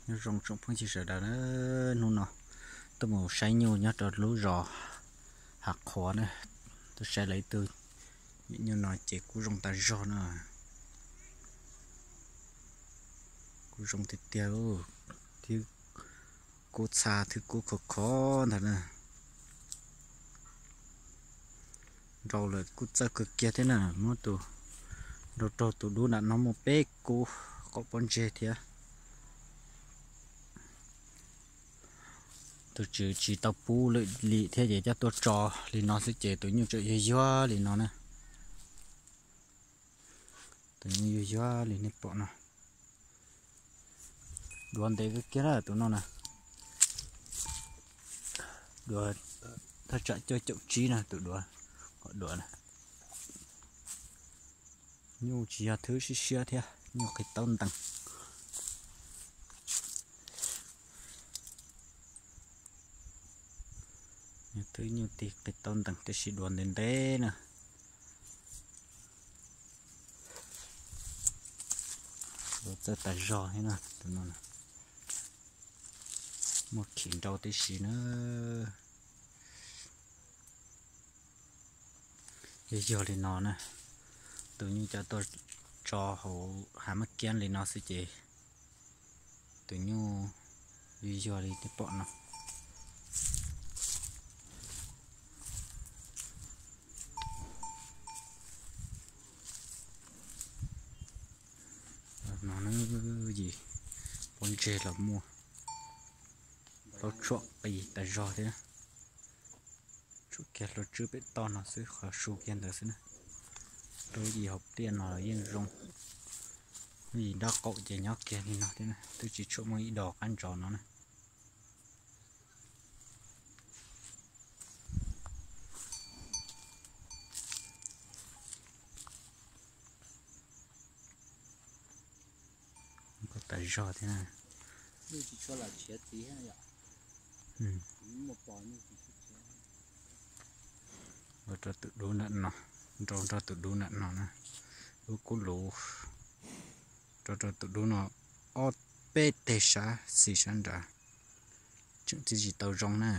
Nyob zoo tsoom phooj ywg sawv daws na, hnub no tuaj mus saib nyuj nyob rau lub zos Hav Qhuav na, tuaj saib lawv ib tug nyuj no ces kuj zoo tas zog na, kuj zoo tiag tiag, thiab kub txha thiab kub khov khov ntag na. Nrau lawm kuj txawj kawg kiag thiab na, muab tus nrau raug tus dub nram no muaj peb kub qaum pob ntseg thiab. Tus tswv tsis tau pub lwm li thiab ces coj tuaj tso li no xwb ces tus nyuj tseem yuag yuag li no na. Tus nyuj yuag yuag li nej pom no. Duav ntev kawg kiag na tus no na. Duav thaj tsam cuaj caum tsib na tus duav, qhov duav na. Nyuj tsis yog thwb siab siab thiab, nyuj qis taub ntees. Nyuj thwb nyuj tig qis taub ntees tab sis duav ntev ntev na. Duav txawj tas zog thiab na tus no. Muaj khim nrau tib si na. Yog yog li no na, tus nyuj coj tuaj tso hauv hav maj kiab li no xwb ces tus nyuj yog yog li nej pom no. No yim pob ntseg los muaj, plaub tshuam qis tas zog thiab. Tshuam kiag hlua tswb pem toj no xwb, qhov su kiag ntawd xwb na. Lub yim hauv pliaj no los yeej zoo. Lub yim nraub qaum ces nyob kiag li no thiab na, twb tsis tshuam muaj ib dos qab ntsov no na. Koj tas zog thiab na. Ua rau tus dub nram no, nrau nrog tus dub nram no na, lub kub luv, rau rau tus dub no ob peb teg sab xis sab nrad, tseem tsis tsis tau zoo na.